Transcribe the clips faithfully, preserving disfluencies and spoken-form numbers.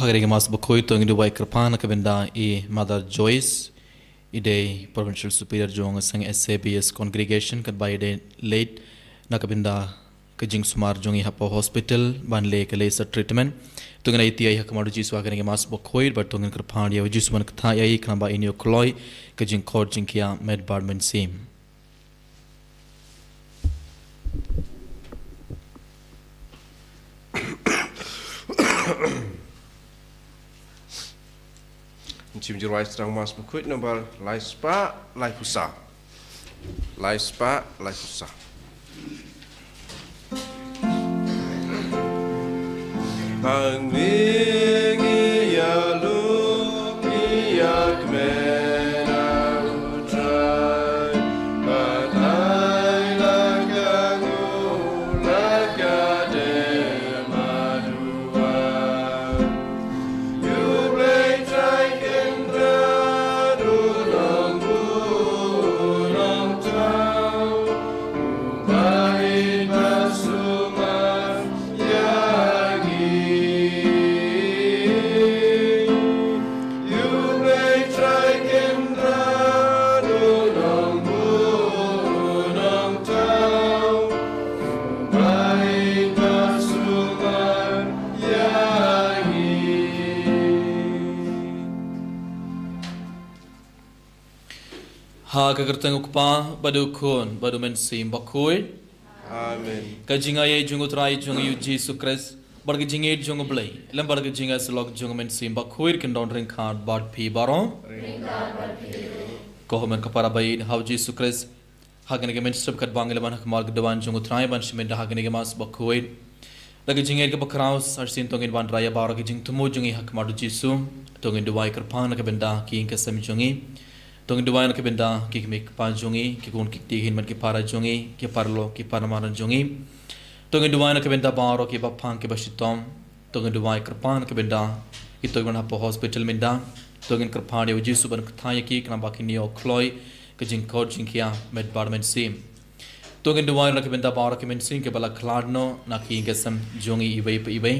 Ha kane ka Mass Bakhuid to ngin duwai kyrpad na ka bynta i Mother Joyce, i dei Provincial Superior jong ka seng S A B S Congregation, katba i dei leit na ka bynta ka jingsumar jong i hapoh hospital ban leh ka laser treatment. To ngin aiti ïa i ha khmat u Jisu ha kane ka Mass Bakhuid, bad to ngin kyrpad ïa u Jisu ban kynthah ïa i khnang ba in ïoh kloi ka jingkhot jingkhiah met bad mynsiem. Ngi shim jingrwai tang Mass Bakhuid number lai spah laiphew saw. Lai spah laiphew saw. Pang ngi ïa lum ïa kmen U Trai, bad ai la ka nguh la ka dem haduh. U Blei Trai Kynrad u long bun u long thaw, u bait bad sumar ïa ngi. U Blei Trai Kynrad u long bun u long thaw, u bait bad sumar ïa ngi. Ha ka kyrteng u Kpa, bad u Khun, bad u Mynsiem Bakhuid. Amen. Ka jingaiei jong U Trai jong ngi U Jisu Khrist, bad ka jingïeit jong U Blei, lem bad ka jingïasyllok jong u Mynsiem Bakhuid, kin don ryngkat bad phi baroh. Ko hynmen ko para ba ïeit ha U Jisu Khrist, ha kane ka mynstep katba ngi la wan ha khmat ka duwan jong U Trai ban shim bynta ha kane ka Mass Bakhuid, da ka jingïeit kaba khraw sa shisien to ngin wanrah ïa baroh ki jingthmu jong ngi ha khmat U Jisu. To ngin duwai kyrpad na ka bynta ki ïing ki sem jong ngi. To ngin duwai na ka bynta ki kmie ki kpa jong ngi, ki khun ki kti, ki hynmen ki para jong ngi, ki paralok ki paramadan jong ngi. To ngin duwai na ka bynta baroh kiba phang kiba shitom. To ngin duwai kyrpad na ka bynta kito kiba don hapoh hospital mynta. To ngin kyrpad ïa U Jisu ban kynthah ïa ki khnang ba kin ïoh kloi ka jingkhot jingkhiah met bad mynsiem. To ngin duwai na ka bynta baroh ki mynsiem kiba la khlad noh na ki ïing ki sem jong ngi iwei pa iwei.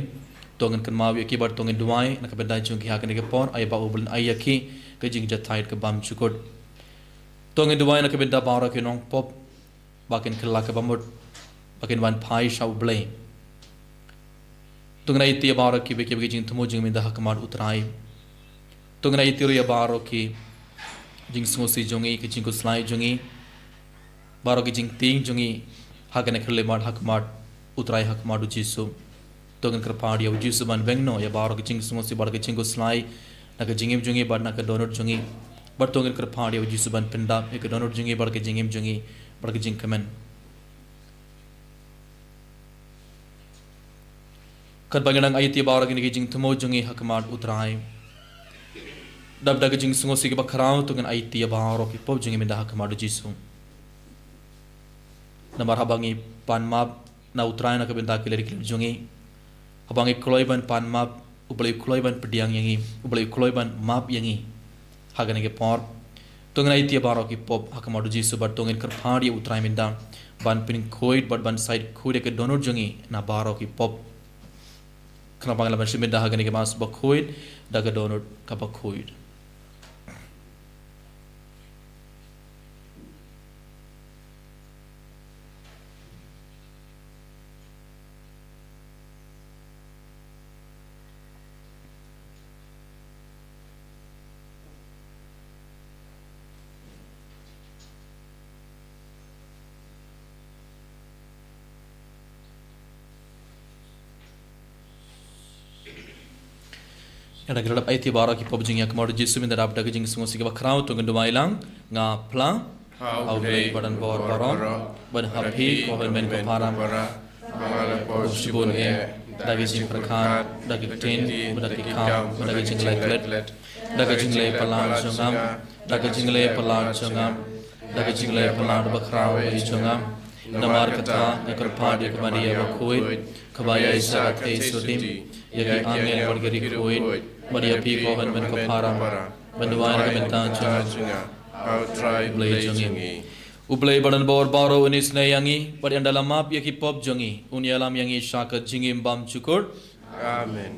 To ngin kynmaw ïa ki bad to ngin duwai na ka bynta jong ki ha kane ka por, ai ba U Blei un ai ïa ki ka jingjahthait ka bymjukut. To ngin duwai na ka bynta baroh ki nongpop ba kin kylla kaba mut, ba kin wan phai sha U Blei. To ngin aiti ïa baroh kiba, kiba ki jingthmu jong ngi mynta ha khmat U Trai. To ngin aiti ruh ïa baroh ki jingsngewsih jong ngi, ki jingkhuslai jong ngi, baroh ki jingtieng jong ngi ha kane ka khlieh mat ha khmat U Trai, ha khmat U Jisu. To ngin kyrpad ïa U Jisu ban weng noh ïa baroh ki jingsngewsih bad ki jingkhuslai na ka jingim jong ngi bad na ka dohnud jong ngi. Bad to ngin kyrpad ïa U Jisu ban pyndap ïa ka dohnud jong ngi bad ka jingim jong ngi bad ka jingkmen. Katba ngi nang aiti ïa baroh kine ki jingthmu jong ngi ha khmat U Trai, dap da ka jingsngewsih kaba khraw to ngin aiti ïa baroh ki pop jong ngi mynta ha khmat U Jisu. Namar haba ngi pan map na U Trai na ka bynta ki lad ki lad jong ngi, haba ngi kloi ban pan map, U Blei u kloi ban pdiang ïa ngi, U Blei u kloi ban map ïa ngi. Ha kane ka por to ngin aiti ïa baroh ki pop ha khmat U Jisu bad to ngin kyrpad ïa U Trai mynta ban pynkhuid bad ban shait khuid ïa ka dohnud jong ngi na baroh ki pop. Khnang ba ngin lah ban shim bynta ha kane ka Mass Bakhuid da ka dohnud kaba khuid. Ynda ngi la dep aiti baroh ki pop jong ngi ha khmat U Jisu, mynta dap da ka jingsngewsih kaba khraw to ngin duwai lang. Nga phla ha U Blei badonbor baroh, bad ha phi ko hynmen ko para, ba nga la pop shibun eh, da ka jingpyrkhat, da ka ktien, bad da ka kam, bad da ka jingleh klet, da ka jingleh palat jong nga, da ka jingleh palat jong nga, da ka jingleh palat bakhraw jong nga. Namar kata nga kyrpad ïa ka Maria bakhuid, kaba ïaishah ka theisotti, ïa ki angel bad ki riewkhuid, bad ïa phi ko hynmen ko para, ban duwai na ka bynta jong nga. Ha U Trai Blei jong ngi. U Blei badonbor baroh un isynei ïa ngi, bad ynda la map ïa ki pop jong ngi, un ïalam ïa ngi sha ka jingim bymjukut. Amen.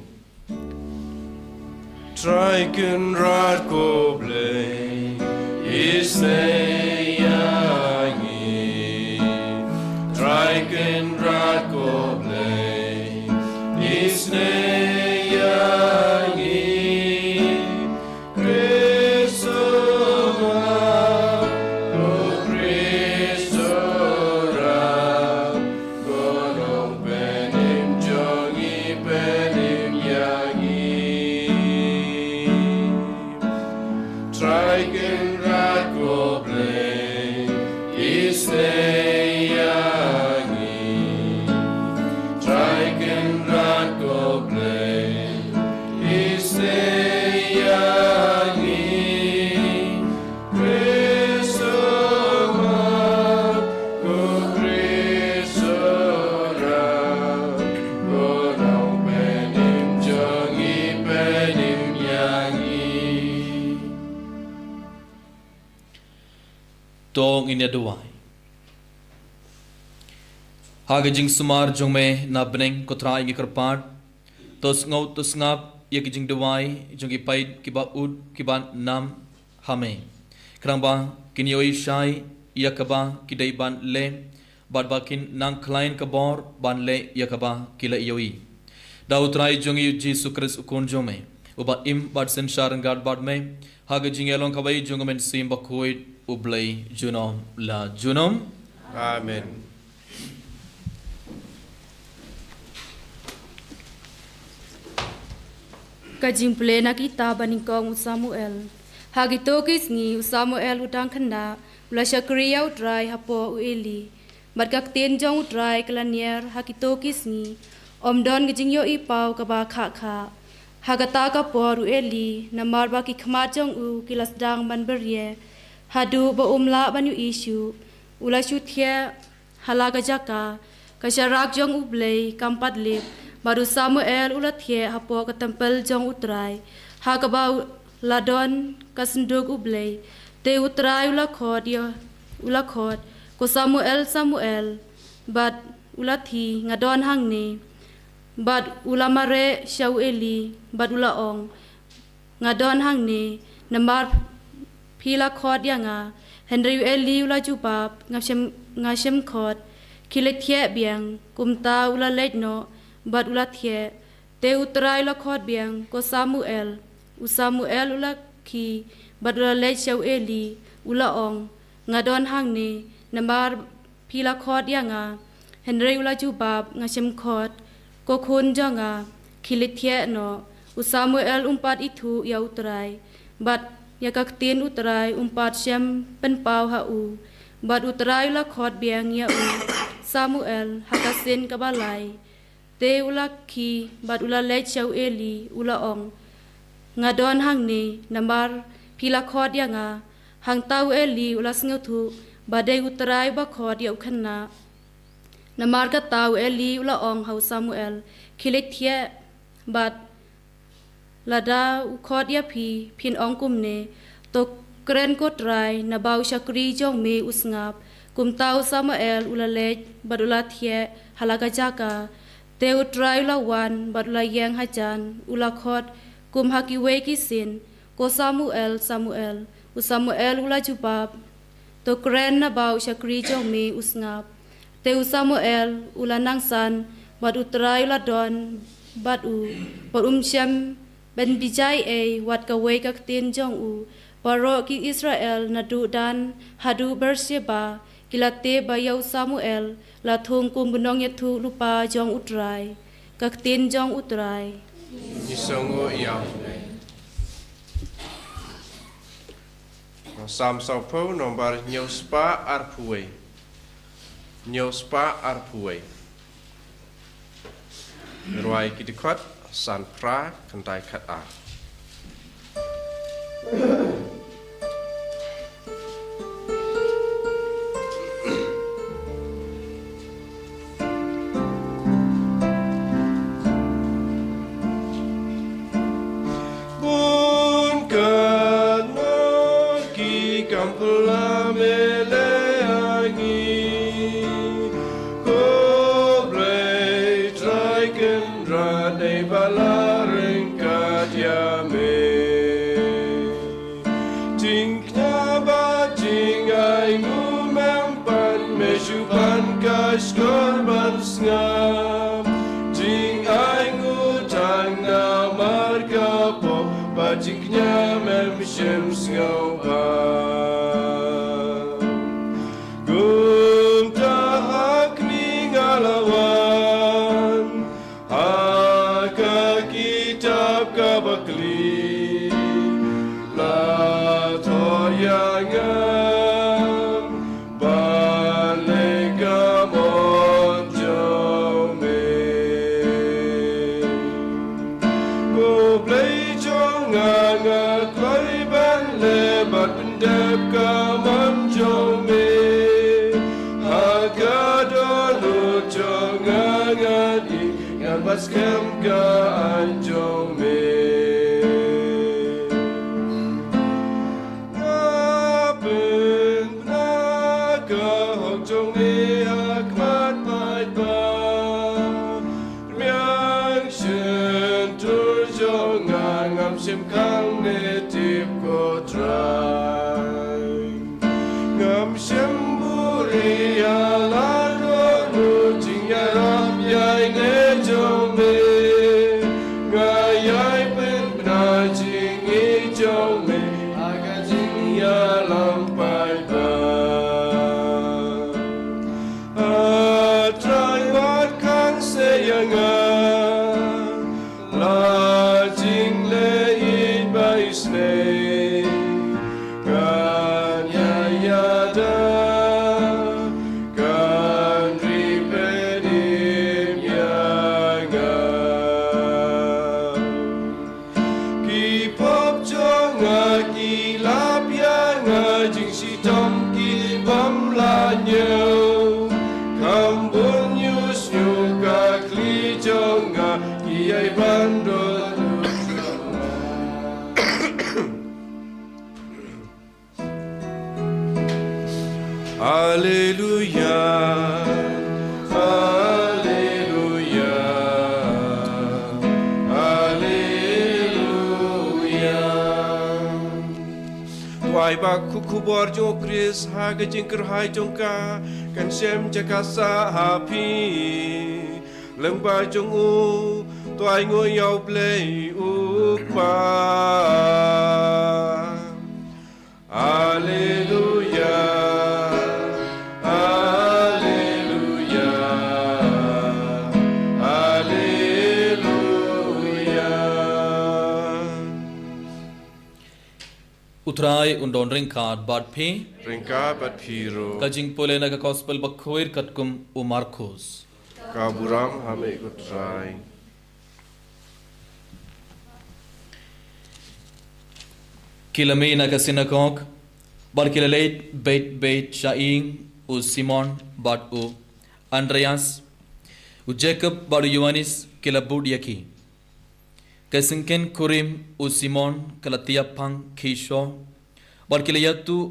Trai Kynrad ko Blei, isynei ïa ngi. Trai Kynrad ko Blei, isynei ïa ngi. Khrist u map, ko Khrist u rap, ko nongpynim jong ngi, pynim ïa ngi. Trai Kynrad ko Blei, isynei ïa ngi. Trai Kynrad ko Blei, isynei ïa ngi. Khrist u map, ko Khrist u rap, ko nongpynim jong ngi, pynim ïa ngi. To ngin ïa duwai. Ha ka jingsumar jong me na bneng, ko Trai, ngi kyrpad, to sngew, to sngap ïa ki jingduwai jong ki paid kiba ud kiba nam ha me, khnang ba kin ïohi shai ïa kaba ki dei ban leh, bad ba kin nang khlaiñ ka bor ban leh ïa kaba ki la ïohi. Da U Trai jong ngi U Jisu Khrist U Khun jong me, uba im bad synshar ryngkat bad me ha ka jingïalong kawei jong U Mynsiem Bakhuid, U Blei junom la junom. Amen. Ka jingpule na kitab banyngkong u Samuel. Ha kito ki sngi u Samuel u dang khynnah, u la shakri ïa U Trai hapoh u Eli. Bad ka ktien jong U Trai ka la niar ha kito ki sngi, ym don ka jingïohi paw kaba khah khah. Ha kata ka por u Eli, namar ba ki khmat jong u ki la sdang ban byrngem, haduh ba um lah ban ïohi shuh, u la shu thiah ha la ka jaka, ka sharak jong U Blei kam pat lip, bad u Samuel u la thiah hapoh ka templ jong U Trai, ha kaba u la don ka synduk U Blei. Te U Trai u la khot ïa, u la khot, "Ko Samuel, Samuel." Bad u la thiah, "Nga don hangne." Bad u la mareh sha u Eli, bad u la ong, "Nga don hangne, namar phi la khot ïa nga." Hynrei u Eli u la jubab, "Nga shym, nga shym khot. Khie leit thiah biang." Kumta u la leit noh, bad u la thiah. Te U Trai u la khot biang, "Ko Samuel." U Samuel u la khie, bad u la leit sha u Eli, u la ong, "Nga don hangne, namar phi la khot ïa nga." Hynrei u la jubab, "Nga shym khot, ko khun jong nga. Khie leit thiah noh." U Samuel um pat ithuh ïa U Trai, bad ïa ka ktien U Trai um pat shym pynpaw ha u. Bad U Trai u la khot biang ïa u, "Samuel," ha ka sien kaba lai. Te u la khie, bad u la leit sha u Eli, u la ong, "Nga don hangne, namar phi la khot ïa nga." Hangta u Eli u la sngewthuh ba dei U Trai uba khot ïa u khynnah. Namar kata u Eli u la ong ha u Samuel, "Khie leit thiah, bad lada u khot ïa phi, phin ong kumne, 'To kren, ko Trai, naba u shakri jong me u sngap.'" Kumta u Samuel u la leit, bad u la thiah ha la ka jaka. Te U Trai u la wan, bad u la ïeng hajan, u la khot kum ha kiwei ki sien, "Ko Samuel, Samuel." U Samuel u la jubab, "To kren, naba u shakri jong me u sngap." Te u Samuel u la nang san, bad U Trai u la don bad u, bad um shym ban bijai ei wat kawei ka ktien jong u. Baroh ki Israel naduh Dan haduh Beersheba ki la tip ba ïa u Samuel la thung kum u nongïathuhlypa jong U Trai. Ka ktien jong U Trai. Ngi sngewnguh ïa u. Salm sawphew, nombar hynñiew spah arphew wei. Hynñiew spah arphew wei. Rwai ki dkhot, san phra, khyndai khatar. Bun kano ki kam pla me leh ïa ngi, ko Blei Trai Kynrad, dei ba la ryngkat ïa me. Shkor ban sngap, jingainguh tang namar ka pop, bad jingkñia mem shym sngewbha. Kumta ha khmih nga la wan, ha ka kitab kaba kli, la thoh ïa nga ban leh ka mon jong me. Ko Blei jong nga, nga kloi ban leh bad pyndep ka mon jong me. Ha ka dohnud jong nga ngan ïeng, ngan bat skhem ka aiñ jong me. Nga pynbna ka hok jong me ha khmat paidbah. Rmiang shyntur jong nga, ngam shym khang ne tip ko Trai. Ngam shym buhrieh ïa la dohnud jingïarap ïaineh jong me. Nga ïai pynbna jingïeit jong me ha ka jingïalam paidbah. A Trai, wat khang seh ïa nga, la jingleh ïeit ba isynei, kan ïaid ïada, kan ri peit im ïa nga. Ki pop jong nga ki lap ïa nga, jingshitom ki bym lah ñiew. Kham bun ñiewsñiew ka khlieh jong nga, ki ïai ban dohnud. Alleluia, alleluia, alleluia. To ai ba ka khubor jong u Khrist ha ka jingkyrhai jong ka kan shem jaka sah ha phi. Lyngba jong u, to ai nguh ïa U Blei U Kpa. Alleluia, alleluia, alleluia. U Trai un don ryngkat bad phi. Ryngkat bad phi ruh. Ka jingpule na ka Gospel Bakhuid katkum u Markus. Ka burom ha me ko Trai. Ki la mih na ka sinagog, bad ki la leit beit beit sha ïing u Simon bad u Andreas, u Jakob bad u Ïoannis ki la bud ïa ki. Ka syngkien kurim u Simon ka la tiap phang khie shuh, bad ki la ïathuh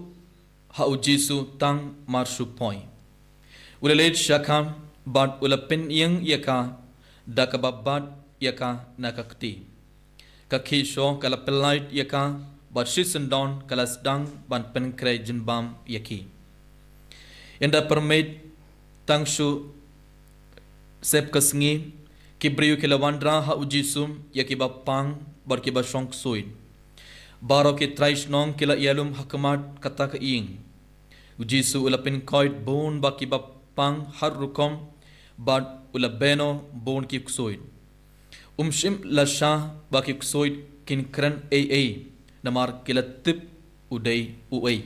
ha u Jisu tang mar shu poi. U la leit sha ka, bad u la pynïeng ïa ka da kaba bat ïa ka na ka kti. Ka khie shuh ka la pyllait ïa ka, bad shisyndon ka la sdang ban pynkhreh jingbam ïa ki. Ynda pyrmit tang shu sep ka sngi, ki briew ki la wanrah ha u Jisu ïa kiba pang bad kiba shong ksuid. Baroh ki trai shnong ki la ïalum ha khmat kata ka ïing. U Jisu u la pynkoit bun ba kiba pang har rukom, bad u la bynno bun ki ksuid. Um shym la shah ba ki ksuid kin kren ei ei, namar ki la tip u dei uei.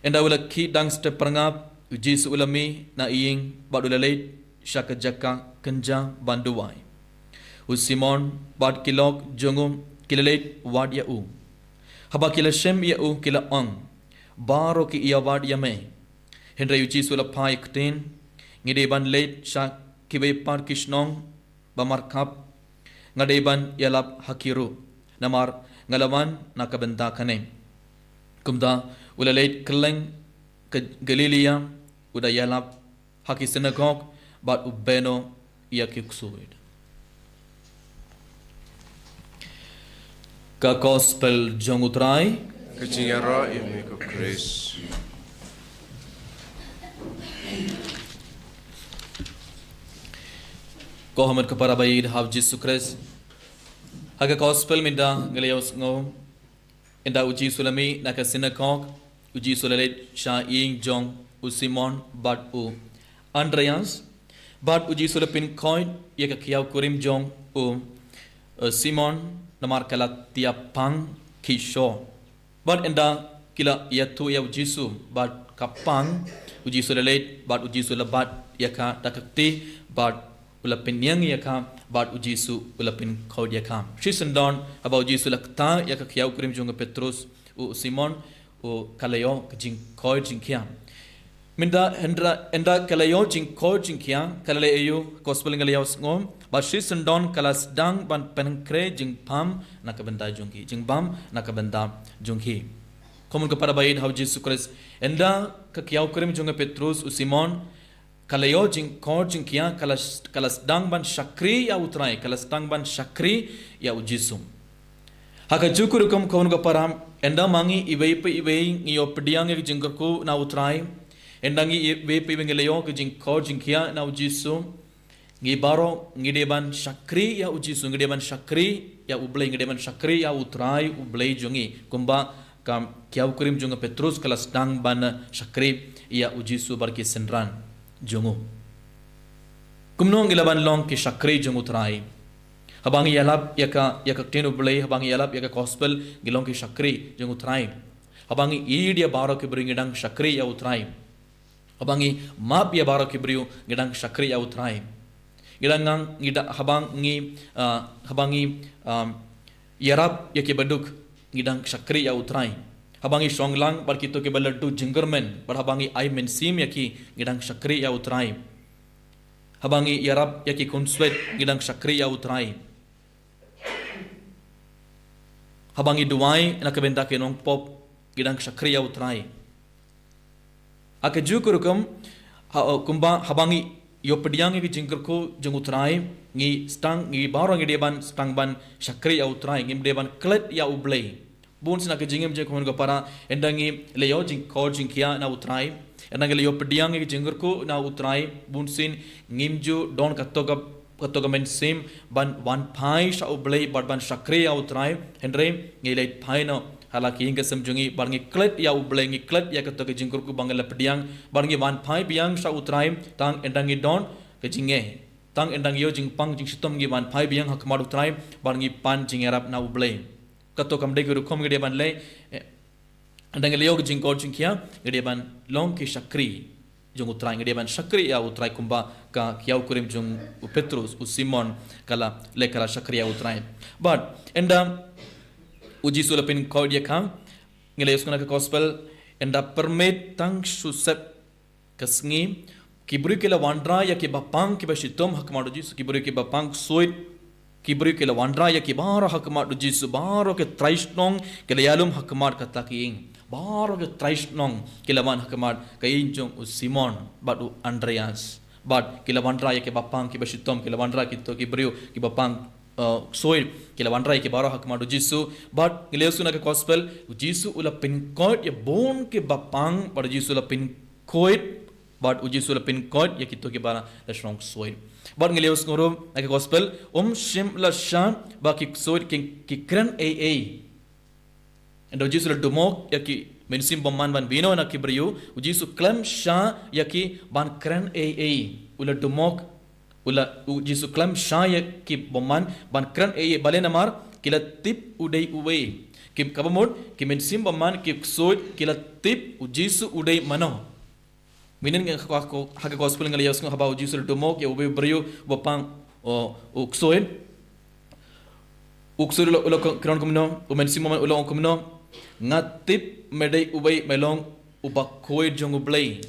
Ynda u la khie dang step pyrngap, u Jisu u la mih na ïing bad u la leit sha ka jaka kynja ban duwai. U Simon bad ki lok jong u ki la leit wad ïa u. Haba ki la shem ïa u ki la ong, "Baroh ki ïa wad ïa me." Hynrei u Jisu u la phai ktien, "Ngi dei ban leit sha kiwei pat ki shnong ba markhap, nga dei ban ïalap ha ki ruh, namar nga la wan na ka bynta kane." Kumta u la leit kylleng ka Galilaia, u da ïalap ha ki sinagog bad u bynno ïa ki ksuid. Ka Gospel jong u Trai. Ka jingïaroh ïa me ko Khrist. Ko ha mon ka para ba ïeit ha u Jisu Khrist. Ha ka gospel mynta ngi la ïohsngew, ynda u Jisu u la mih na ka synagog, u Jisu u la leit sha ïing jong u Simon bad u Andreas. Bad u Jisu u la pynkhoit ïa ka kyiaw kurim jong u, eh, Simon, namar ka la tiapang ki sho. Bad ynda ki la ïathuh ïa u Jisu bad ka pang, u Jisu u la leit bad u Jisu u la bat ïa ka da ka kti, bad u la pynïeng ïa ka, bad u Jisu u la pynkhoit ïa ka. Shisyndon haba u Jisu u la ktah ïa ka kyiaw kurim jong u Petrus, u Simon, u ka la ïoh ka jingkhoit jingkhiah. Mynta hynda, ynda ka la ïoh jingkhoit jingkhiah, ka la leh aïu? Gospel ngi la ïohsngew ba shisyndon ka la sdang ban pynkhreh jingbam na ka bynta jong ki, jingbam na ka bynta jong ki. Ko ha mon ka para ba ïeit ha u Jisu Khrist, ynda ka kyiaw kurim jong u Petrus, u Simon, ka la ïoh jingkhoit jingkhiah, ka la, ka la sdang ban shakri ïa u Trai, ka la sdang ban shakri ïa u Jisu. Ha kajuh ka rukom, ko ha mon ka para, ynda ma ngi iwei pa iwei ngi ïoh pdiang ïa ka jingkyrkhu na u Trai, ynda ngi iwei pa iwei ngi la ïoh ka jingkhoit jingkhiah na u Jisu, ngi baroh ngi dei ban shakri ïa u Jisu, ngi dei ban shakri ïa u Blei, ngi dei ban shakri ïa u Trai u Blei jong ngi, kumba ka kyiaw kurim jong u Petrus ka la sdang ban shakri ïa u Jisu bad ki synran jong u. Kumno ngi lah ban long ki shakri jong u Trai? Haba ngi ïalap ïa ka, ïa ka ktien u Blei, haba ngi ïalap ïa ka gospel, ngi long ki shakri jong u Trai. Haba ngi ïeit ïa baroh ki briew, ngi dang shakri ïa u Trai. Haba ngi map ïa baroh ki briew, ngi dang shakri ïa u Trai. Ngi dang ngang, ngi da, haba ngi, ah, haba ngi, um, ïarap ïa ki baduk, ngi dang shakri ïa u Trai. Haba ngi shong lang bad kito ki ba la duh jingkyrmen, bad haba ngi ai mynsiem ïa ki, ngi dang shakri ïa u Trai. Haba ngi ïarap ïa ki khunswet, ngi dang shakri ïa u Trai. Haba ngi duwai na ka bynta ki nongpop, ngi dang shakri ïa u Trai. Ha kajuh ka rukom, ha, kumba haba ngi ïoh pdiang ïa ka jingkyrkhu jong u Trai, ngi sdang, ngi baroh ngi dei ban sdang ban shakri ïa u Trai, ngim dei ban klet ïa u Blei. Bunsien ha ka jingim jong ngi, ko ha mon ka para, ynda ngi la ïoh jingkhoit jingkhiah na u Trai, ynda ngi la ïoh pdiang ïa ka jingkyrkhu na u Trai, bunsien ngim ju don kato ka, kato ka mynsiem ban wan phai sha u Blei bad ban shakri ïa u Trai, hynrei ngi leit phai noh ha la ki ïing ki sem jong ngi bad ngi klet ïa u Blei, ngi klet ïa kato ka jingkyrkhu ba ngi la pdiang, bad ngi wan phai biang sha u Trai tang ynda ngi don ka jingeh, tang ynda ngi ïoh jingpang jingshitom, ngi wan phai biang ha khmat u Trai bad ngi pan jingïarap na u Blei. Kato kam dei ka rukom ngi dei ban leh, eh, ynda ngi la ïoh ka jingkhoit jingkhiah, ngi dei ban long ki shakri jong u Trai, ngi dei ban shakri ïa u Trai kumba ka kyiaw kurim jong u Petrus, u Simon, ka la leh, ka la shakri ïa u Trai. Bad ynda u Jisu u la pynkhoit ïa ka, ngi la ïohsngew na ka gospel, ynda pyrmit tang shu sep ka sngi, ki briew ki la wanrah ïa ki bapang ki bashitom ha khmat u Jisu, ki briew ki bapang ksuid, ki briew ki la wanrah ïa ki baroh ha khmat u Jisu, baroh ki trai shnong ki la ïalum ha khmat kata ka ïing. Baroh ki trai shnong ki la wan ha khmat ka ïing jong u Simon bad u Andreas. Bad ki la wanrah ïa ki bapang ki bashitom, ki la wanrah kito ki briew ki bapang, uh, ksuid, ki la wanrah ïa ki baroh ha khmat u Jisu. Bad ngi la ïohsngew na ka gospel, u Jisu u la pynkhoit ïa bun ki bapang, bad u Jisu u la pyn khuid, bad u Jisu u la pynkhoit ïa kito kiba la shnong ksuid. Bad ngi la ïohsngew ruh na ka gospel, um shym la shah ba ki ksuid ki, ki kren ei ei. Ynda u Jisu u la dumok ïa ki mynsiem bymman ban bino na ki briew, u Jisu khlem shah ïa ki ban kren ei ei. U la dumok, u la, u Jisu khlem shah ïa ki bymman ban kren ei ei, balei? Namar ki la tip u dei uwei. Ki, kaba mut, ki mynsiem bymman, ki ksuid, ki la tip u Jisu u dei mano. Mynhynnin ha ka, ha ka gospel ngi la ïohsngew haba u Jisu u la dumok ïa uwei u briew uba pang, o, u ksuid. U ksuid u la, u la kren kumno, u mynsiem bymman u la ong kumno: Nga tip me dei uwei, me long u bakhuid jong U Blei.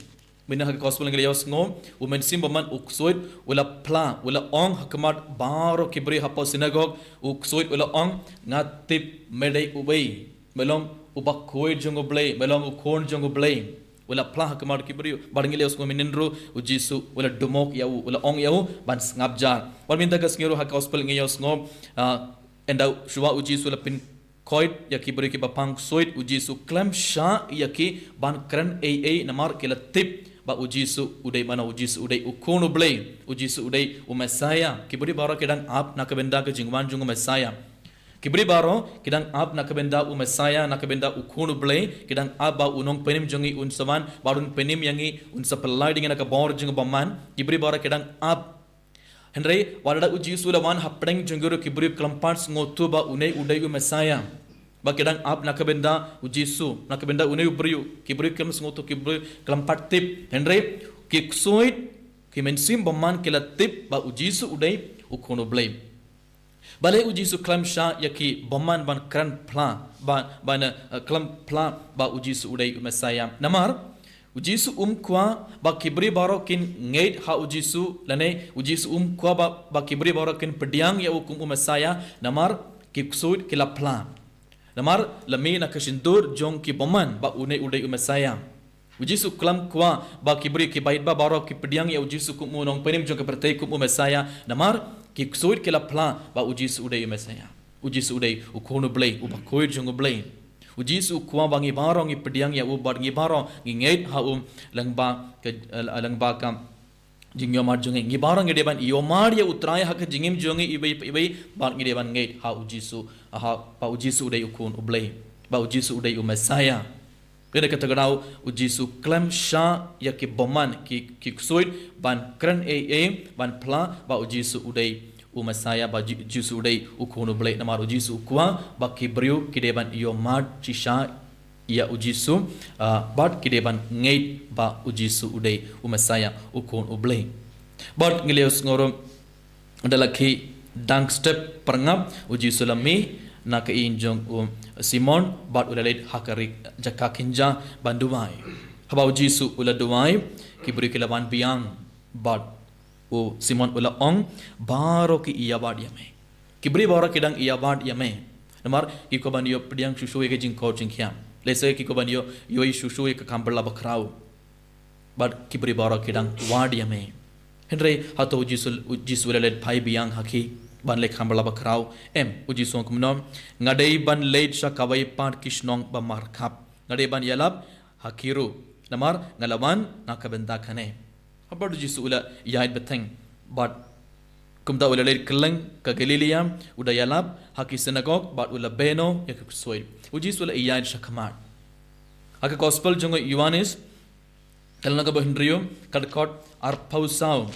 Mynhynnin ha ka gospel ngi la ïohsngew, u mynsiem bymman, u ksuid, u la phla, u la ong ha khmat baroh ki briew hapoh synagog, u ksuid u la ong: Nga tip me dei uwei, me long u bakhuid jong U Blei, me long u khun jong U Blei. U la phla ha khmat ki briew. Bad ngi la ïohsngew mynhynnin ruh u Jisu u la dumok ïa u, u la ong ïa u ban sngap jar. Bad mynta ka sngi ruh ha ka gospel ngi ïohsngew, ah, ynda shuwa u Jisu u la pynkhoit ïa ki briew kiba pang ksuid, u Jisu khlem shah ïa ki ban kren ei ei namar ki la tip ba u Jisu u dei mano, u Jisu u dei u Khun u Blei, u Jisu u dei u Messiah. Ki briew baroh ki dang ap na ka bynta ka jingwan jong u Messiah. Ki briew baroh ki dang ap na ka bynta u Messiah, na ka bynta u Khun u Blei, ki dang ap ba u Nongpynim jong ngi un sa wan, ba un pynim ïa ngi, un sa pynlait ïa ngi na ka bor jong u bymman. Ki briew baroh ki dang ap. Hynrei wat la da u Jisu u la wan hapdeng jong ki ruh, ki briew khlem pat sngewthuh ba une u dei u Messiah. Ba ki dang ap na ka bynta u Jisu, na ka bynta une u briew, ki briew khlem sngewthuh, ki briew khlem pat tip. Hynrei ki ksuid, ki mynsiem bymman ki la tip ba u Jisu u dei u Khun u Blei. Balei u Jisu khlem shah ïa ki bymman ban kren phla, ba, ban, eh, khlem phla ba u Jisu u dei u Messiah? Namar u Jisu um kwah ba ki briew baroh kin ngeit ha u Jisu, lane u Jisu um kwah ba, ba ki briew baroh kin pdiang ïa u kum u Messiah, namar ki ksuid ki la phla. Namar la mih na ka shyntur jong ki bymman ba une u dei u Messiah. U Jisu khlem kwah ba ki briew, ki paidbah baroh ki pdiang ïa u Jisu kum u Nongpynim jong ka pyrthei, kum u Messiah, namar ki ksuid ki la phla ba u Jisu u dei u Messiah. U Jisu u dei u Khun u Blei, u bakhuid jong u Blei. U Jisu u kwah ba ngi baroh ngi pdiang ïa u, bad ngi baroh ngi ngeit ha u lyngba ka, eh, lyngba ka jingïohmad jong ngi. Ngi baroh ngi dei ban ïohmad ïa u Trai ha ka jingim jong ngi iwei pa iwei, bad ngi dei ban ngeit ha u Jisu, ha, ba u Jisu u dei u Khun u Blei, ba u Jisu u dei u Messiah. Te da kata ka daw u Jisu khlem shah ïa ki bymman, ki, ki ksuid ban kren ei ei, ban phla ba u Jisu u dei u Messiah, ba Ji-, Jisu u dei u Khun u Blei. Namar u Jisu u kwah ba ki briew ki dei ban ïohmad shisha ïa u Jisu, ah, bad ki dei ban ngeit ba u Jisu u dei u Messiah, u Khun u Blei. Bad ngi la ïohsngew ruh da la ki dang step pyrngap, u Jisu la mih na ka ïing jong u Simon, bad u la leit ha ka ri jaka kynja ban duwai. Haba u Jisu u la duwai, ki briew ki la wan biang, bad u Simon u la ong, baroh ki ïawad ïa me. Ki briew baroh ki dang ïawad ïa me. Namar ki kwah ban ïoh pdiang shuh shuh ïa ka jingkoit jingkhiah. Lehse ki kwah ban ïoh, ïohi shuh shuh ïa ka kam phylla bakhraw. Bad ki briew baroh ki dang wad ïa me. Hynrei hato u Jisu, u Jisu u la leit phai biang ha ki ban leit kam phylla bakhraw? Em, u Jisu u ong kumno? Nga dei ban leit sha kawei pat ki shnong ba markhap. Nga dei ban ïalap ha ki ruh. Namar nga la wan na ka bynta kane. Haba u Jisu u la ïaid bteng, bad kumta u la leit kylleng ka Galilaia, u da ïalap ha ki synagog, bad u la bynñiaw ïa ki ksuid. U Jisu u la ïaid shakhmat. Ha ka Gospel jong u Ïoannis, ka lynnong kaba hynriew, ka dkhot arphew saw.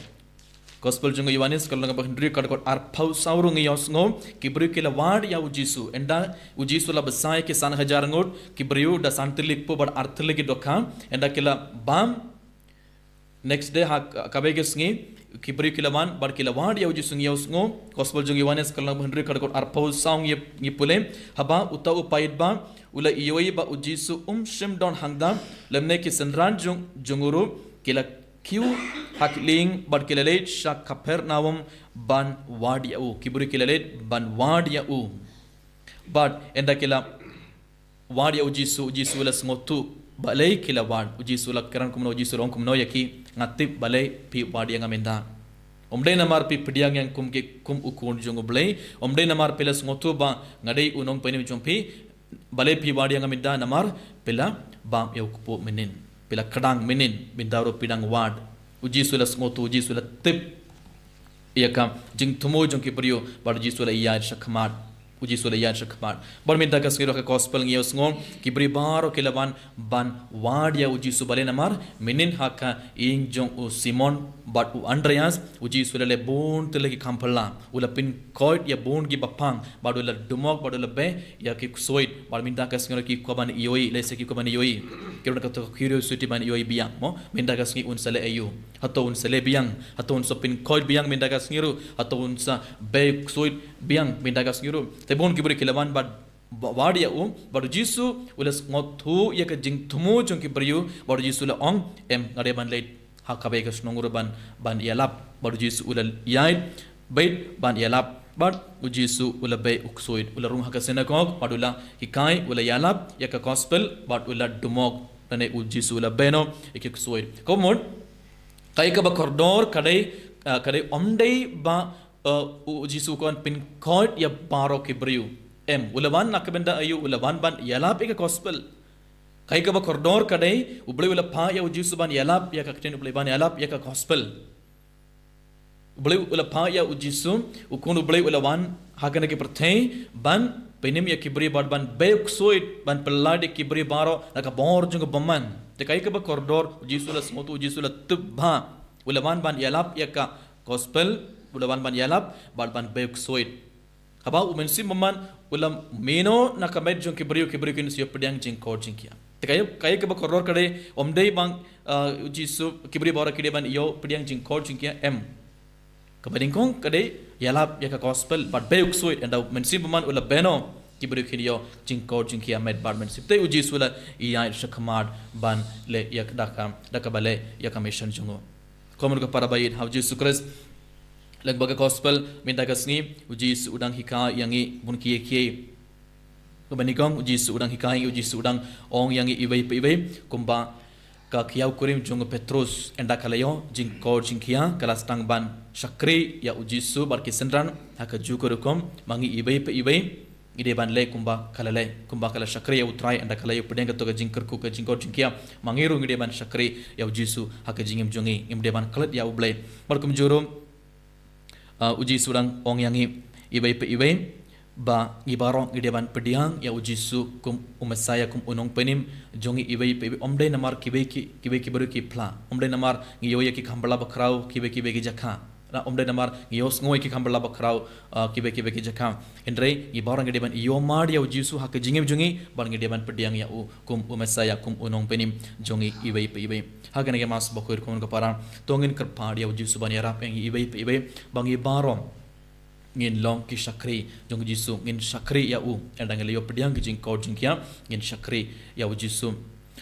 Gospel jong u Ïoannis, ka lynnong kaba hynriew, ka dkhot arphew saw ruh ngi ïohsngew, ki briew ki la wad ïa u Jisu. Ynda u Jisu u la bsa ïa ki san hajar ngut, ki briew da san tylli ki kpu bad ar tylli ki dohkha, ynda ki la bam, next day ha ka, kawei ka sngi, ki briew ki la wan, bad ki la wad ïa u Jisu. Ngi ïohsngew, Gospel jong u Ïoannis, ka lynnong kaba hynriew, ka dkhot arphew saw ngi, ngi pule, haba uta u paidbah u la ïohi ba u Jisu um shym don hangta, lymne ki synran jong, jong u ruh, ki la kiew ha khlieh, bad ki la leit sha Kapernaum ban wad ïa u. Ki briew ki la leit ban wad ïa u. Bad ynda ki la wad ïa u Jisu, u Jisu u la sngewthuh balei ki la wad. U Jisu u la kren kumno, u Jisu u la ong kumno ïa ki? Nga tip balei phi wad ïa nga mynta. Ym dei namar phi pdiang ïa nga kum ki, kum u Khun jong u Blei. Ym dei namar phi la sngewthuh ba nga dei u Nongpynim jong phi. Balei phi wad ïa nga mynta? Namar phi la bam ïa u kpoh mynnin. Phi la kdang mynnin, mynta ruh phi dang wad. U Jisu u la sngewthuh, u Jisu u la tip ïa ka jingthmu jong ki briew, bad u Jisu u la ïaid shakhmat. U Jisu u la ïaid shakhmat. Bad mynta ka sngi ruh ha ka Gospel ngi ïohsngew, ki briew baroh ki la wan ban wad ïa u Jisu. Balei? Namar mynnin ha ka ïing jong u Simon bad u Andreas, u Jisu u la leh bun tylli ki kam phylla. U la pynkhiah ïa bun kiba pang, bad u la dumok, bad u la beh ïa ki ksuid. Bad mynta ka sngi ruh ki kwah ban ïohi, lehse ki kwah ban ïohi. Ki don kata ka curiosity ban ïohi biang, mo? Mynta ka sngi un sa leh aïu? Hato un sa leh biang? Hato un sa pynkhiah biang mynta ka sngi ruh? Hato un sa beh ksuid biang mynta ka sngi ruh? Te bun ki briew ki la wan bad, ba-, wad ïa u, bad u Jisu u la sngewthuh ïa ka jingthmu jong ki briew, bad u Jisu u la ong, em, nga dei ban leit ha kawei ka shnong ruh ban, ban ïalap. Bad u Jisu u la ïaid beit ban ïalap, bad u Jisu u la beh u ksuid, u la rung ha ka synagog, bad u la hikai, u la ïalap ïa ka Gospel, bad u la dumok, lane u Jisu u la bynñiaw ïa ki ksuid. Ka mut, kaei kaba kordor ka dei, ah, ka dei ym dei ba, ah, u Jisu u kwah ban pynkhiah ïa baroh ki briew. Em, u la wan na ka bynta aïu? U la wan ban ïalap ïa ka Gospel. Kaei kaba kordor ka dei, U Blei u la phah ïa u Jisu ban ïalap ïa ka ktien U Blei, ban ïalap ïa ka gospel. U Blei u la phah ïa u Jisu, u Khun U Blei u la wan ha kane ka pyrthei ban pynim ïa ki briew bad ban beh u ksuid, ban pyllait ïa ki briew baroh na ka bor jong ka bymman. Te kaei kaba kordor, u Jisu u la sngewthuh, u Jisu u la tip ba u la wan ban ïalap ïa ka gospel, u la wan ban ïalap bad ban beh u ksuid. Haba u Mynsiem Bakhuid u la mino na ka met jong ki briew, ki briew kin sa ïoh pdiang jingkoit jingkhiah. Te kaei, kaei kaba kordor ka dei, ym dei ba, uh, u Jisu, ki briew baroh ki dei ban ïoh pdiang jingkoit jingkhiah, em. Kaba nyngkong ka dei ïalap ïa ka gospel bad beh u ksuid, ynda u Mynsiem Bakhuid u la bino, ki briew kin ïoh jingkoit jingkhiah met bad mynsiem. Te u Jisu u la ïaid sha khmat ban leh ïa ka, da ka, da kaba leh ïa ka mission jong u. Kumno ka para ba ïeit ha u Jisu Khrist. Lyngba ka gospel mynta ka sngi, u Jisu u dang hikai ïa ngi bun kiei kiei. Kaba nyngkong, u Jisu u dang hikai ïa ngi, u Jisu u dang ong ïa ngi iwei pa iwei, kumba ka khiah kurim jong u Petrus, ynda ka la ïoh jingkoit jingkhiah, ka la sdang ban shakri ïa u Jisu bad ki synran ha ka juh ka rukom, ma ngi iwei pa iwei ngi dei ban leh kumba ka la leh, kumba ka la shakri ïa u Trai, ynda ka la ïoh pdiang kato ka jingkyrkhu, ka jingkoit jingkhiah, ma ngi ruh ngi dei ban shakri ïa u Jisu ha ka jingim jong ngi, ngim dei ban klet ïa u Blei. Bad kumjuh ruh, uh, u Jisu u dang ong ïa ngi iwei pa iwei ba ngi baroh ngi dei ban pdiang ïa u Jisu kum u Messiah, kum u nongpynim jong ngi iwei pa iwei. Ym dei namar kiwei ki, kiwei ki briew ki phla, ym dei namar ngi ïoh ïa ki kham bylla bakhraw kiwei kiwei ki jaka, na ym dei namar ngi ïohsngew ïa ki kham bylla bakhraw, uh, kiwei kiwei ki jaka. Hynrei ngi baroh ngi dei ban ïohmad ïa u Jisu ha ka jingim jong ngi bad ngi dei ban pdiang ïa u kum u Messiah, kum u nongpynim jong ngi iwei pa iwei. Ha kane ka Mass Bakhuid, kumno ka para, to ngin kyrpad ïa u Jisu ban ïarap ïa ngi iwei pa iwei ba ngi baroh ngin long ki shakri jong u Jisu, ngin shakri ïa u. Ynda ngi la ïoh pdiang ki jingkoit jingkhiah, ngin shakri ïa u Jisu.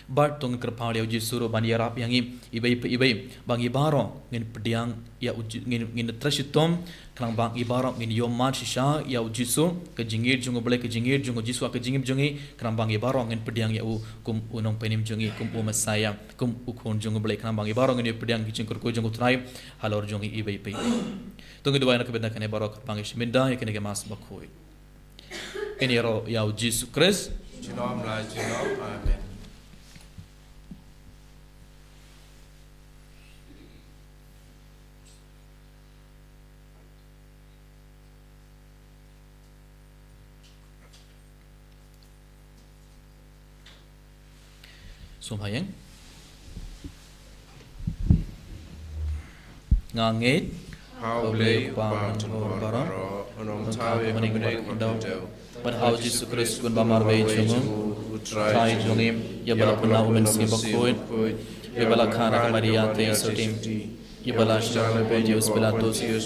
Bad to ngin kyrpad ïa u Jisu ruh ban ïarap ïa ngi iwei pa iwei ba ngi baroh ngin pdiang ïa u Ji-, ngin, ngin trei shitom, khnang ba ngi baroh ngin ïohmad shisha ïa u Jisu, ka jingïeit jong u Blei, ka jingïeit jong u Jisu ha ka jingim jong ngi, khnang ba ngi baroh ngin pdiang ïa u kum u nongpynim jong ngi, kum u Messiah, kum u Khun jong u Blei, khnang ba ngi baroh ngin ïoh pdiang ki jingkyrkhu jong u Trai halor jong ngi iwei pa iwei. To ngin duwai na ka bynta kane baroh, kyrpad ïa ngi sha mynta ïa kane ka Mass Bakhuid. Ngin ïaroh ïa u Jisu Khrist. Junom la junom. Amen. Sngewbha ïeng. Nga ngeit ha U Blei Kpa Nongthaw baroh, U Nongthaw ïa ka bneng bad ka khyndew, bad ha U Jisu Khrist, U Khun ba marwei jong U Trai jong ngi, ïa ba la pynah U Mynsiem Bakhuid, ïa ba la kha na ka Maria Theisotti, ïa ba la shah ha u Pontius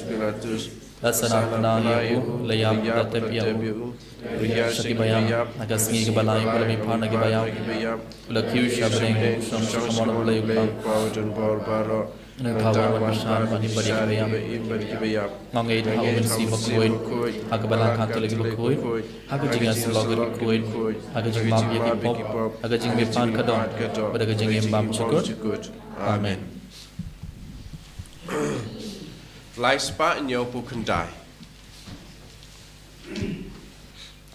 Pilatus, la sah na ka bneng, ïa u la ïap, la tep ïa u, u la ïaid sha ki ba ïap, ha ka sngi kaba lai u la mihpat na ki ba ïap, u la kiew sha bneng, u shong sha kamon U Blei U Kpa. Nangta u wan ban bishar bad ki ba im bad ki ba ïap. Nga ngeit ha U Mynsiem Bakhuid, ha ka Balang Katholik bakhuid, ha ka jingïasyllok bakhuid, ha ka jingmap ïa ki pop, ha ka jingmihpat ka dohnud, bad ha ka jingim bymjukut. Amen. Lai spah hynñiewphew khyndai.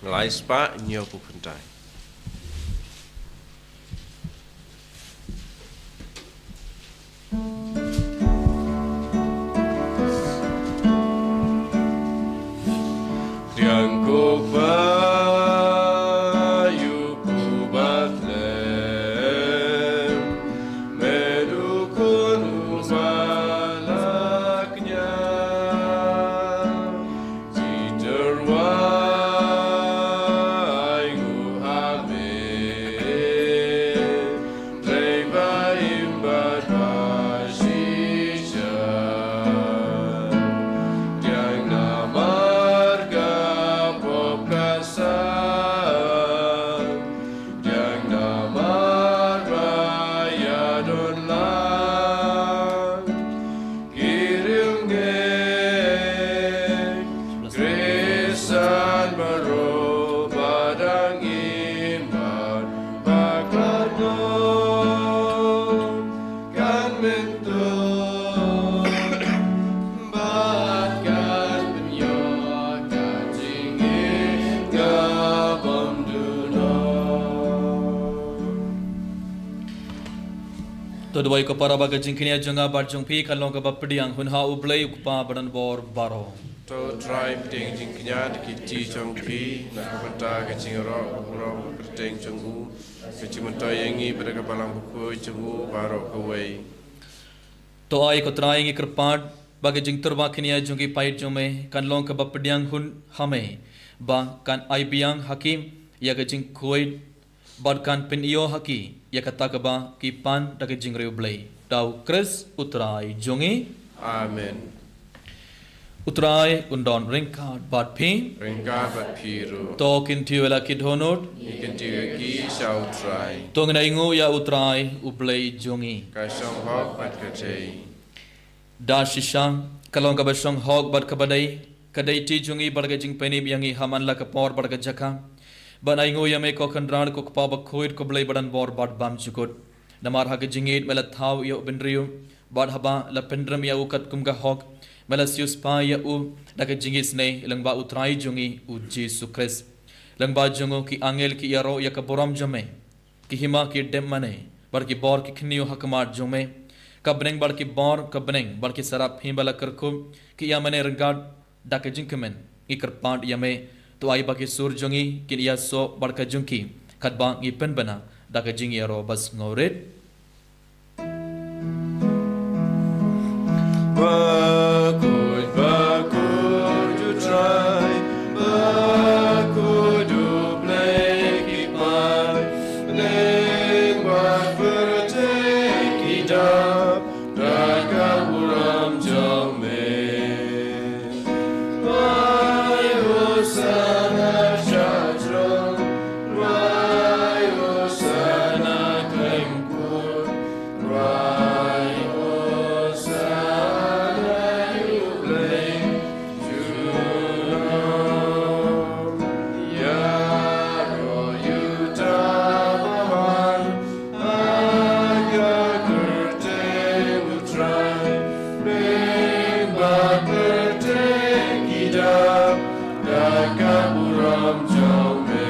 Lai spah hynñiewphew khyndai. Khriang ko pa ïa u Kpa Bethlehem, me du khun u ba la kñia. Peter wa ai ngu To duwai ko para ba ka jingkñia jong nga bad jong phi kan long kaba pdiang hun ha U Blei U Kpa badonbor baroh. To Trai, pdiang jingkñia da ki kti jong phi na ka bynta ka jingïaroh ka burom ka kyrteng jong u, ka jingmyntoi ïa ngi bad ka Balang Bakhuid jong u baroh kawei. To ai ko Trai ngi kyrpad ba ka jingtyrwa kñia jong ki paid jong me kan long kaba pdiang hun ha me, ba kan ai biang ha ki ïa ka jingkhuid bad kan pynïoh ha ki ïa kata kaba ki pan da ka jingriewblei. Da U Khrist U Trai jong ngi. Amen. U Trai un don ryngkat bad phi. Ryngkat bad phi ruh. To kin tip ïa la ki dohnud. Ngi kin tip ïa ki sha U Trai. To ngin ainguh ïa U Trai U Blei jong ngi. Ka shong hok bad ka dei. Da shisha ka long kaba shong hok bad kaba dei, ka dei kti jong ngi bad ka jingpynïap ïa ngi ha man la ka por bad ka jaka, ban ainguh ïa me ko Kynrad ko Kpa Bakhuid ko Blei badonbor bad bymjukut. Namar ha ka jingïeit me la thaw ïa u bynriew, bad haba la pynrem ïa u katkum ka hok, me la siewspah ïa u da ka jingisynei lyngba U Trai jong ngi U Jisu Khrist. Lyngba jong u ki angel ki ïaroh ïa ka burom jong me. Ki hima ki dep mane bad ki bor ki khñiuh ha khmat jong me. Ka bneng bad ki bor, ka bneng bad ki sarap hi ba la kyrkhu ki ïa mane ryngkat da ka jingkmen. Ngi kyrpad ïa me, to ai ba ki sur jong ngi kin ïasoh bad ka jong ki, katba ngi pynbna da ka jingïaroh ba sngewrit. Bakhuid, bakhuid U Trai, bakhuid U Blei ki paid, bneng bad pyrthei ki dap da ka burom jong me. Rwai Hosana sha throne, rwai Hosana khlem kut, rwai Hosana ïa U Blei junom. Ïaroh ïa uta uba wan ha ka kyrteng U Trai, bneng bad pyrthei ki dap da ka burom jong me.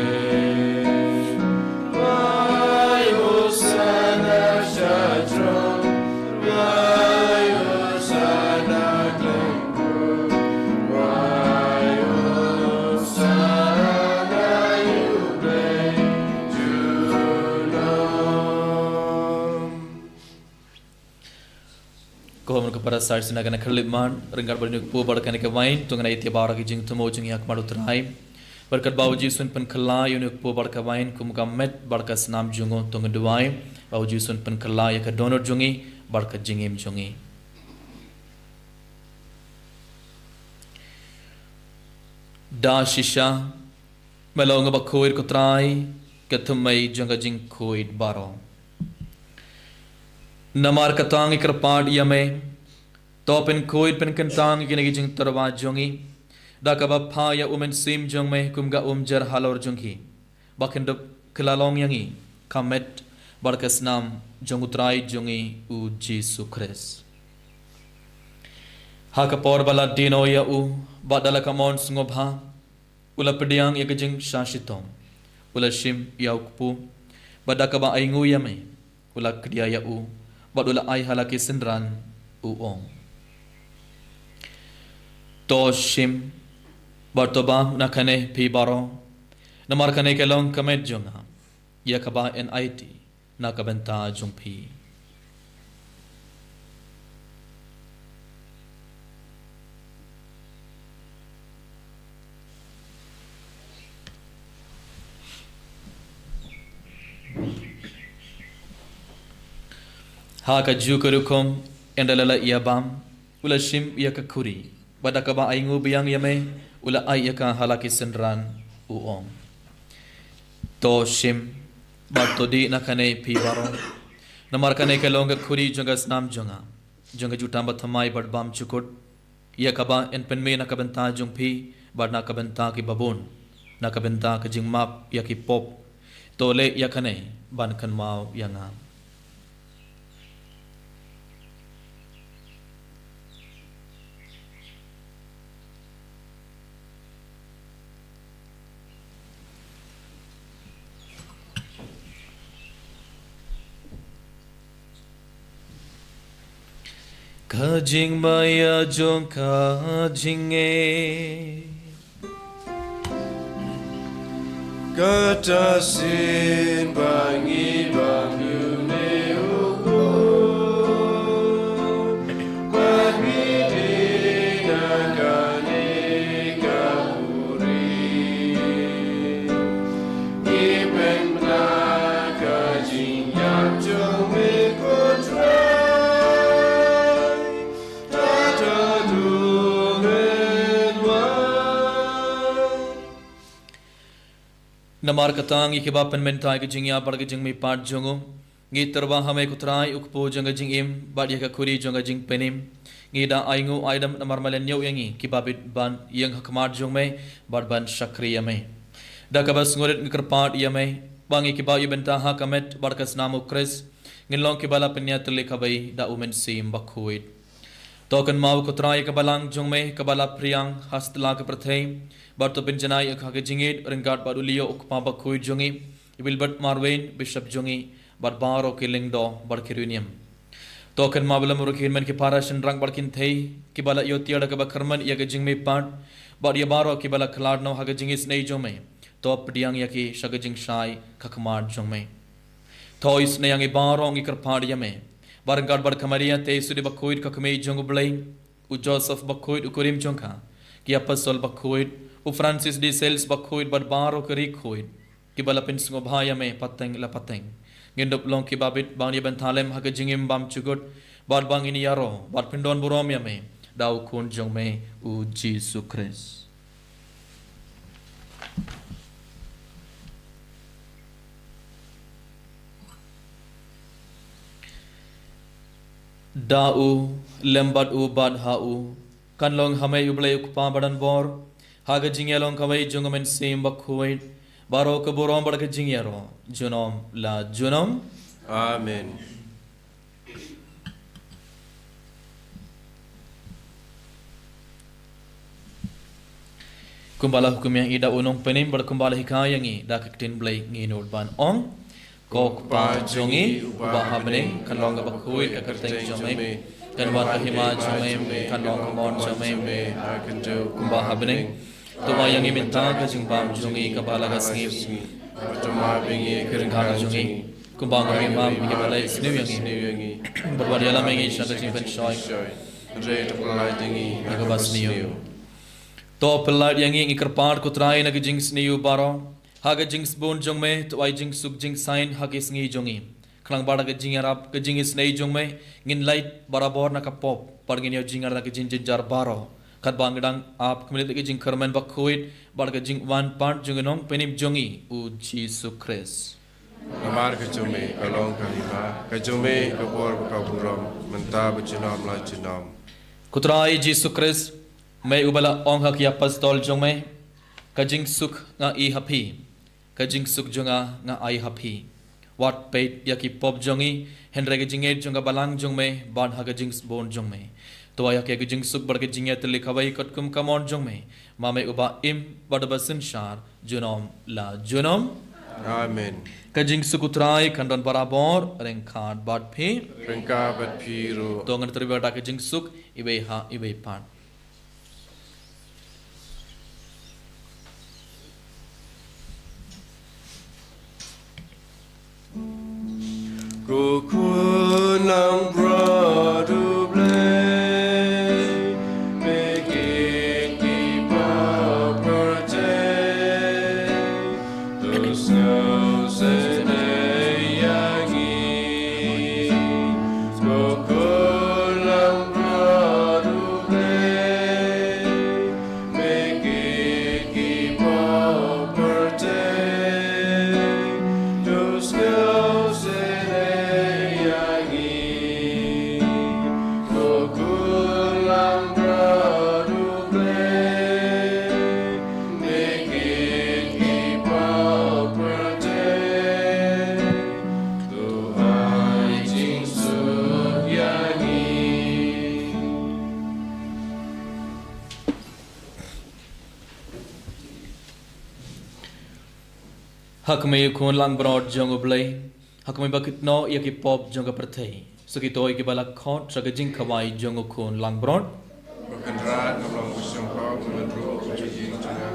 Rwai Hosana sha throne, rwai Hosana khlem kut, rwai Hosana ïa U Blei junom. Ko hynmen ko para, sa shisien kane ka khyllipmat ryngkat bad une u kpu bad kane ka wain, to ngin ïa ïaid bad ka jingthmu jong ngi ha khmat U Trai. Bad katba U Jisu un pynkylla ïa une u kpu bad ka wain kum ka met bad ka snam jong u, to ngin duwai ba U Jisu un pynkylla ïa ka dohnud jong ngi bad ka jingim jong ngi. Da shisha me long uba khuid ko Trai, ka thymmei jong ka jingkhuid baroh. Namar kata ngi kyrpad ïa me, to pynkhuid pynkyntang ïa kine ki jingtyrwa jong ngi da kaba phah ïa U Mynsiem jong me kum ka umjar halor jong ki, ba kin dup kylla long ïa ngi ka met bad ka snam jong U Trai jong ngi U Jisu Khrist. Ha ka por ba la die noh ïa u bad da la ka mon sngewbha, u la pdiang ïa ka jingshah shitom, u la shim ïa u kpu, bad da kaba ainguh ïa me, u la kdia ïa u bad u la ai ha la ki synran, u ong: To shim bad to bam na kane phi baroh, namar kane ka long ka met jong nga, ïa kaba yn aiti na ka bynta jong phi. Ha kajuh ka rukom, ynda la la ïa bam, u la shim ïa ka khuri, bad da kaba ainguh biang ïa me, u la ai ïa ka ha la ki synran, u ong: To shim bad to dih na kane phi baroh, namar kane ka long ka khuri jong ka snam jong nga, jong ka jutang bathymmai bad bymjukut, ïa kaba yn pynmih na ka bynta jong phi bad na ka bynta kiba bun, na ka bynta ka jingmap ïa ki pop. To leh ïa kane ban kynmaw ïa nga. Ka jingmaïa jong ka jingngeit. Kata sien ba ngi bam ïa une u khun, ba ngi dei na kane ka buri. Ngi pynbna ka jingïap jong me ko Trai. Namar kata ngi kiba pynmynta ïa ka jingïap bad ka jingmihpat jong u, ngi tyrwa ha me ko Trai u kpu jong ka jingim bad ïa ka khuri jong ka jingpynim. Ngi da ainguh aidam namar me la ñiew ïa ngi kiba bit ban ïeng ha khmat jong me bad ban shakri ïa me. Da kaba sngewrit ngi kyrpad ïa me ba ngi kiba ïa bynta ha ka met bad ka snam u Khrist ngin long kiba la pynïatylli kawei da u Mynsiem Bakhuid. To kynmaw ko Trai ïa ka balang jong me kaba la phriang ha satlak ka pyrthei, bad to pynjanai ïa ka ha ka jingïeit ryngkat bad u Leo u kpa bakhuid jong ngi, i Wilbert Marwein bishop jong ngi, bad baroh ki lyngdoh bad ki riewniam. To kynmaw ba la mur ki hynmen ki para shynrang bad kynthei kiba la ïoh tiar da kaba kyrmen ïa ka jingmihpat, bad ïa baroh kiba la khlad noh ha ka jingisynei jong me. To pdiang ïa ki sha ka jingshai ka khmat jong me. To isynei ïa ngi baroh ngi kyrpad ïa me, ba ryngkat bad ka Maria te sudi bakhuid ka kmie jong u Blei, u Joseph bakhuid u kurim jong ka, ki apostol bakhuid, u Francis de Sales bakhuid bad baroh ki riewkhuid kiba la pynsngewbha ïa me pateng la pateng. Ngin dup long kiba bit ban ïa bynta lem ha ka jingim bymjukut, bad ba ngin ïaroh bad pyndonburom ïa me da u Khun jong me u Jisu Khrist. Da u, lem bad u, bad ha u, kan long ha me u Blei u Kpa badonbor, ha ka jingïalong kawei jong u Mynsiem Bakhuid, baroh ka burom bad ka jingïaroh junom la junom. Amen. Kumba la hukum ïa ngi da u Nongpynim bad kumba la hikai ïa ngi da ka ktien Blei, ngin nud ban ong: Ko Kpa jong ngi uba ha bneng, kan long kaba khuid ka kyrteng jong me, kan wan ka hima jong me, kan long ka mon jong me ha ka khyndew kumba ha bneng. To ai ïa ngi mynta ka jingbam jong ngi kaba la ka sngi, bad to map ïa ngi ki ryngkang jong ngi, kumba ngi map ïa kiba la isniew ïa ngi, bad wat ïalam ïa ngi sha ka jingpynshoi, hynrei to pyllait ïa ngi na kaba sniew. To pyllait ïa ngi, ngi kyrpad ko Trai, na ka jingsniew baroh, ha ka jingsbun jong me to ai jingsuk jingsain ha ki sngi jong ngi, khnang ba da ka jingïarap ka jingisynei jong me ngin lait barabor na ka pop, bad ngin ïoh jingïarap na ka jingjynjar baroh, katba ngi dang ap kumne ïa ka jingkyrmen bakhuid bad ka jingwan pat jong u Nongpynim jong ngi u Jisu Khrist. Namar ka jong me ka long ka hima, ka jong me ka bor bad ka burom, mynta bad junom la junom. Ko Trai Jisu Khrist, me uba la ong ha ki apostol jong me: Ka jingsuk nga ai ha phi, ka jingsuk jong nga nga ai ha phi. Wat peit ïa ki pop jong ngi, hynrei ka jingngeit jong ka balang jong me bad ha ka jingsbun jong me to ai ha ki ka jingsuk bad ka jingïatylli kawei katkum ka mon jong me, ma me uba im bad uba synshar junom la junom. Amen. Ka jingsuk u Trai kan don barabor ryngkat bad phi. Ryngkat bad phi ruh. To ngin trei bad da ka jingsuk iwei ha iwei pat. Ko Khun langbrot u Blei, me kit ki pop pyrthei, to sngewsynei ïa ngi. Ko Khun langbrot u Blei, me kit ki pop pyrthei, to sngewsynei ïa ngi. Ko Khun langbrot u Blei, me kit ki pop pyrthei, to ai jingsuk ïa ngi. Ha khmih, Khun langbrot jong u Blei, ha khmih ba kit noh ïa ki pop jong ka pyrthei, Sa kito kiba la khot sha ka jingkhawai jong u khun langbrot. Ko Kynrad, ngam long ba shong pop, ngam long ruh ba jing jong nga.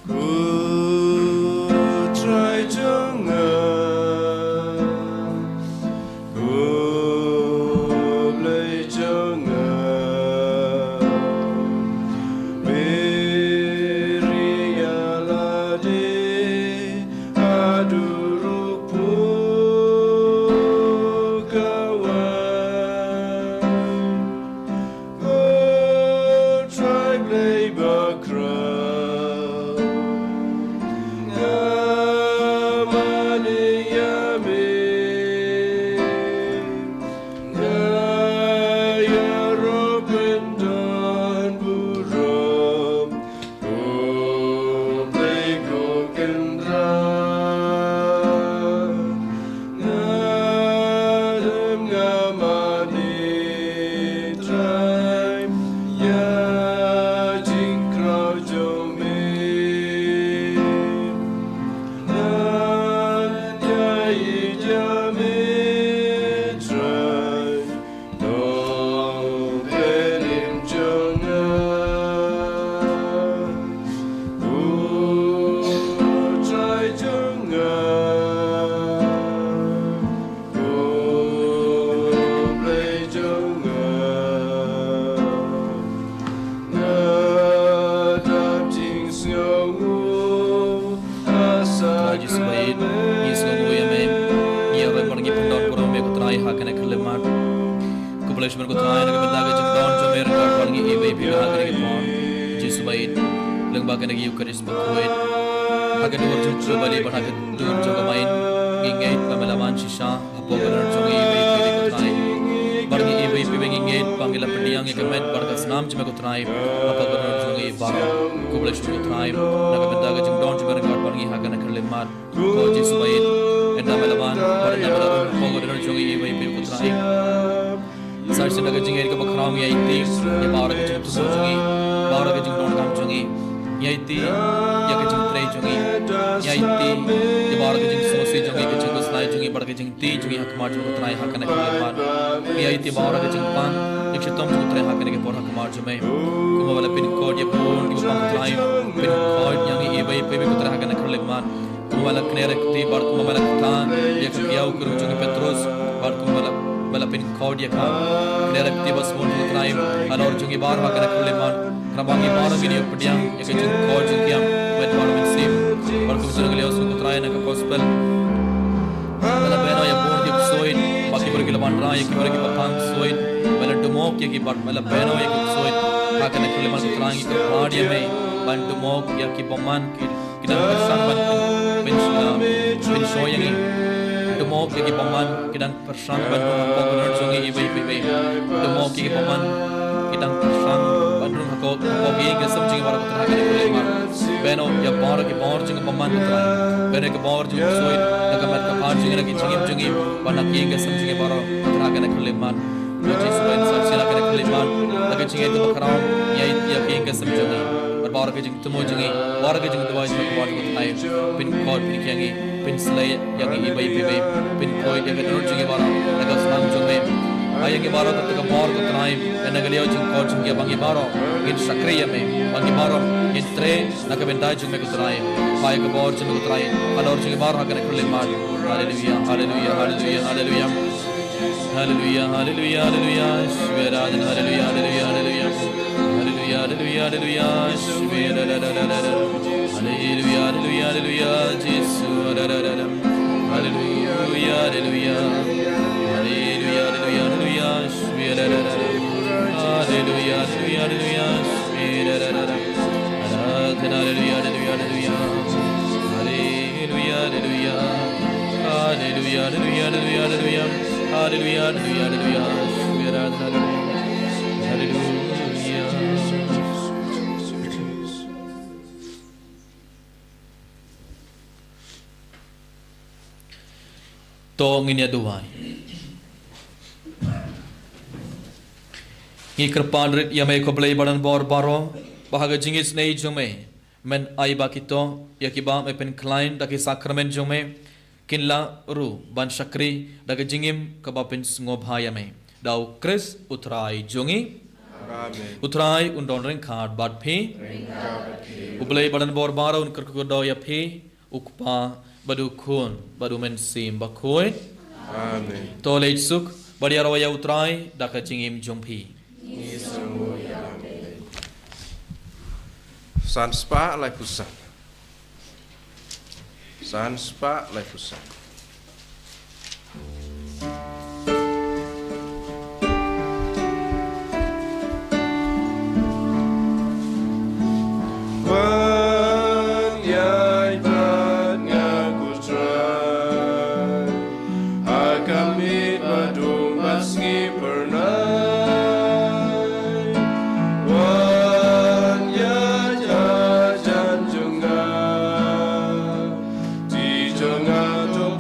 Ko Trai jong nga, ko Blei jong nga, pyrshah ïa lade haduh ruh pyrkhat. Ko Trai Blei bakhraw, nga mane ïa me, nga ïaroh ban don burom. Ko Blei ko Kynrad, nga dem nga mane Trai, ïa jing ha kane ka khyllipmat. Khublei shibun ko Trai na ka bynta ka jingdon jong me ryngkat bad ngi iwei pa iwei ha kane ka por. Jisu ba ïeit, lyngba kane ka Eucharist bakhuid, ha ka dur jong ka Trai bad ha ka dur jong ka Main, ngi ngeit ba me la wan shisha hapoh ka dohnud jong ngi iwei pa iwei ko Trai. Bad ngi iwei pa iwei ngi ngeit ba ngi la pdiang ïa ka met bad ka snam jong me ko Trai hapoh ka dohnud jong ngi baroh. Khublei shibun ko Trai na ka bynta ka jingdon jong me ryngkat bad ngi ha kane ka khyllipmat. Ko Jisu ba ïeit, ynda me la wan bad ynda me la rung hapoh ka dohnud jong ngi iwei pa iwei ko Trai. Sa shisien da ka jingïeit kaba khraw ngi aiti ïa baroh ka jingthmu jong ngi, baroh ka jingdonkam jong ngi. Ngi aiti ïa ka jingtrei jong ngi. Ngi aiti ïa baroh ka jingsngewsih jong ngi, ka jingkhuslai jong ngi bad ka jingti jong ngi ha khmat jong ko Trai ha kane ka khyllipmat. Ngi aiti baroh ka jingpang jingshitom jong ko Trai ha kane ka por ha khmat jong me. Kumba me la pynkhuid ïa bun kiba pang ko Trai, pynkhuid ïa ngi iwei pa iwei ko Trai ha kane ka khyllipmat. Kumba me la kner ïa ka kti bad kumba me la kta ïa ka kiaw ka rum jong i Petrus bad kumba me la, me la pynkhuid ïa ka, kner ïa ka kti ba sbun ko Trai halor jong ngi baroh ha kane ka khyllipmat. Khnang ba ngi baroh ngin ïoh pdiang ïa ka jingkhuid jingkiam, met bad mynsiem. Bad kumba ngi la ïohsngew ko Trai na ka gospel, me la bynta ïa bun ki ksuid, ba ki briew ki la wanrah ïa ki briew kiba pang ksuid, me la dumok ïa ki bad me la bynta ïa ki ksuid. Ha kane ka khyllipmat ko Trai ngi kyrpad ïa me ban dumok ïa ki bymman ki, ki dang pyrshang ban pyn, pyn, uh, pynshoi ïa ngi. Dumok ïa ki bymman ki dang pyrshang ban rung hapoh ka dohnud jong ngi iwei pa iwei. Dumok ïa ki bymman ki dang pyrshang ban rung hapoh, hapoh ka ïing ka sem jong ngi baroh ko Trai ha kane ka khyllipmat. Bynta ïa baroh ki bor jong ki bymman ko Trai. Bynta ïa ki bor jong ki ksuid na ka met ka phad jong ngi, na ki jingim jong ngi bad na ka ïing ka sem jong ngi baroh ko Trai ha kane ka khyllipmat. Ko Jisu ba ïeit, sa shisien ha kane ka khyllipmat da ka jingïeit kaba khraw ngi aiti ïa ka ïing ka sem jong ngi bad baroh ka jing thmu jong ngi, baroh ka jingduwai jong ngi ko Trai. Pynkhuid pynkhia ngi, pynsleh ïa ngi iwei pa iwei, pynkhuid ïa ka dohnud jong ngi baroh da ka snam jong me. Ai ïa ngi baroh kata ka bor ko Trai, ïa na ka liang jingkhuid jong ngi ba ngi baroh ngin shakri ïa me, ba ngi baroh ngin trei na ka bynta jong me ko Trai. Ai ïa ka bor jong me ko Trai halor jong ngi baroh ha kane ka khyllipmat. Haleluya, haleluya, haleluya, haleluya. Haleluya, haleluya, haleluya. Shibun, haleluya, haleluya, haleluya. Haleluya, haleluya, haleluya. Shibun, haleluya, haleluya, haleluya. Jisu, haleluya, haleluya. Haleluya, haleluya, haleluya. Shibun, haleluya, haleluya, haleluya. Shibun, haleluya, haleluya, haleluya. Haleluya, haleluya, haleluya, haleluya. Haleluya, haleluya. Haleluya, haleluya, haleluya, haleluya. Haleluya, haleluya, haleluya. Haleluya, haleluya. Haleluya. To ngin ïa duwai. Ngi kyrpad rit ïa me ko Blei ba don bor baroh, ba ha ka jingisynei jong me men ai ba kito ïa kiba me pynkhlaiñ da ki sakramen jong me kin lah ruh ban shakri da ka jingim kaba pynsngewbha ïa me. Da U Khrist U Trai jong ngi. Amen. U Trai un don ryngkat bad phi. Ryngkat bad phi. U Blei ba don bor baroh un kyrkhu kyrdoh ïa phi. U Kpa, bad U Khun, bad U Mynsiem Bakhuid. Amen. To leit suk, bad ïaroh ïa U Trai da ka jingim jong phi. San spah laiphew san. San spah laiphew san. Wan ïaid bad nga ko Trai, ha ka miet ba dum bad sngi phyrnai. Wan ïaid hajan jong nga, ti jong nga to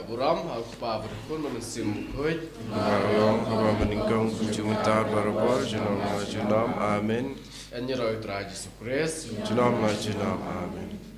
Burom ha u Kpa bad u Khun bad u Mynsiem Bakhuid. Ba long haba mynnyngkong kum jingmynta barabor junom la junom. Amen. Yn ïaroh ïa u Trai Jisu Khrist. Junom la junom. Amen.